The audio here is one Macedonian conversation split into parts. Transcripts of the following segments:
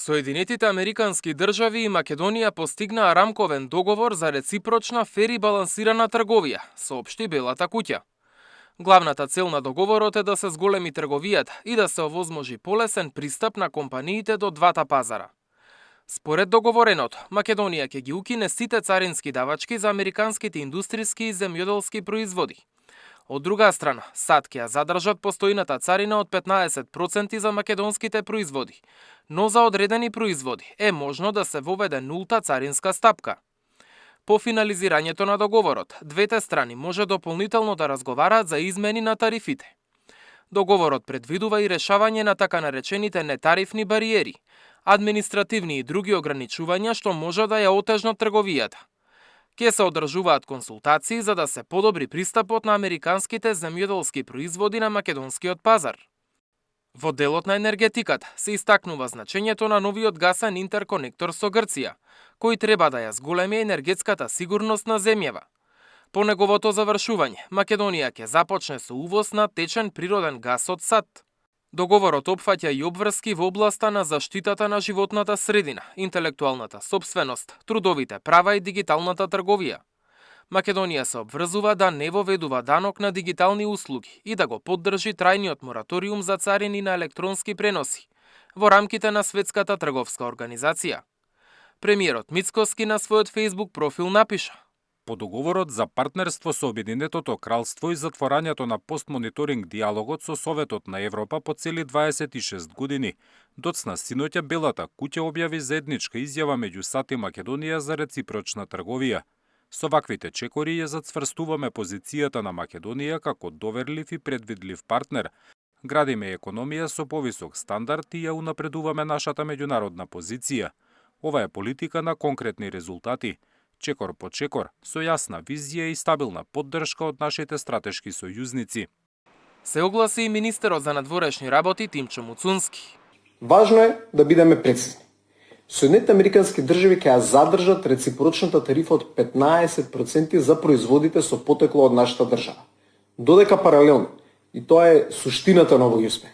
Соединетите Американски држави и Македонија постигнаа рамковен договор за реципрочна фер и балансирана трговија, соопшти Белата куќа. Главната цел на договорот е да се зголеми трговијата и да се овозможи полесен пристап на компаниите до двата пазара. Според договореното, Македонија ќе ги укине сите царински давачки за американските индустријски и земјоделски производи. Од друга страна, САД ќе ја задржат постојната царина од 15% за македонските производи, но за одредени производи е можно да се воведе нулта царинска стапка. По финализирањето на договорот, двете страни може дополнително да разговараат за измени на тарифите. Договорот предвидува и решавање на така наречените нетарифни бариери, административни и други ограничувања што може да ја отежнат трговијата. Ке се одржуваат консултации за да се подобри пристапот на американските земјоделски производи на македонскиот пазар. Во делот на енергетиката се истакнува значењето на новиот гасен интерконектор со Грција, кој треба да ја зголеми енергетската сигурност на земјава. По неговото завршување, Македонија ќе започне со увоз на течен природен гас од САД. Договорот опфаќа и обврски во областа на заштитата на животната средина, интелектуалната сопственост, трудовите права и дигиталната трговија. Македонија се обврзува да не воведува данок на дигитални услуги и да го поддржи трајниот мораториум за царини на електронски преноси во рамките на Светската трговска организација. Премиерот Мицкоски на својот Facebook профил напиша: По договорот за партнерство со Обединетото кралство и затворањето на постмониторинг диалогот со Советот на Европа по цели 26 години, доцна синоќа Белата куќа објави заедничка изјава меѓу САД и Македонија за реципрочна трговија. Со ваквите чекори ја зацврстуваме позицијата на Македонија како доверлив и предвидлив партнер, градиме економија со повисок стандард и ја унапредуваме нашата меѓународна позиција. Ова е политика на конкретни резултати, чекор по чекор, со јасна визија и стабилна поддршка од нашите стратешки сојузници. Се огласи и министерот за надворешни работи Тимчо Муцунски. Важно е да бидеме прецизни. Соединетите Американски држави ќе ја задржат реципрочната тарифа од 15% за производите со потекло од нашата држава. Додека паралелно, и тоа е суштината на овој успех,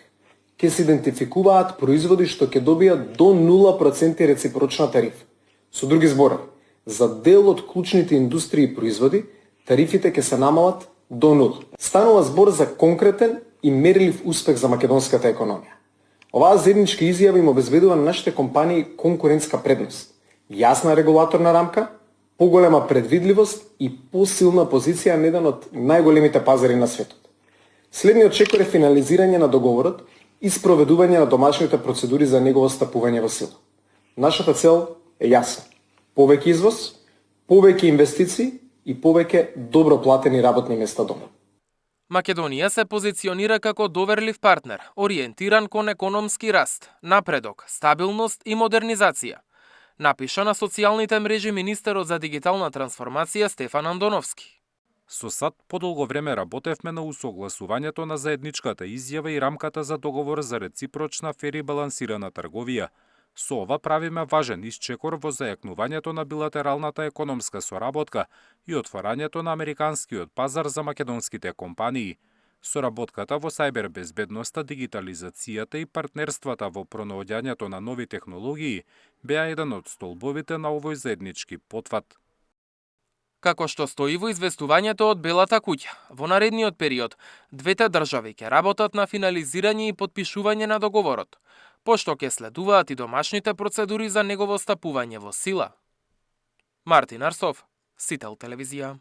ќе се идентификуваат производи што ќе добијат до 0% реципрочна тарифа. Со други зборови, за дел од клучните индустрии и производи, тарифите ќе се намалат до 0. Станува збор за конкретен и мерлив успех за македонската економија. Оваа заедничка изјава им обезбедува на нашите компании конкурентска предност, јасна регулаторна рамка, поголема предвидливост и посилна позиција на еден од најголемите пазари на светот. Следниот чекор е финализирање на договорот и спроведување на домашните процедури за негово стапување во сила. Нашата цел е јасна: повеќе извоз, повеќе инвестиции и повеќе добро платени работни места дома. Македонија се позиционира како доверлив партнер, ориентиран кон економски раст, напредок, стабилност и модернизација, напиша на социјалните мрежи министерот за дигитална трансформација Стефан Андоновски. Со САД подолго време работевме на усогласувањето на заедничката изјава и рамката за договор за реципрочна фер и балансирана трговија. Со ова правиме важен исчекор во зајакнувањето на билатералната економска соработка и отворањето на американскиот пазар за македонските компании. Соработката во сајбербезбедноста, дигитализацијата и партнерствата во пронаоѓањето на нови технологии беа еден од столбовите на овој заеднички потват. Како што стои во известувањето од Белата куќа, во наредниот период двете држави ќе работат на финализирање и потпишување на договорот, пошто ќе следуваат и домашните процедури за негово стапување во сила. Мартин Арсов, Сител телевизија.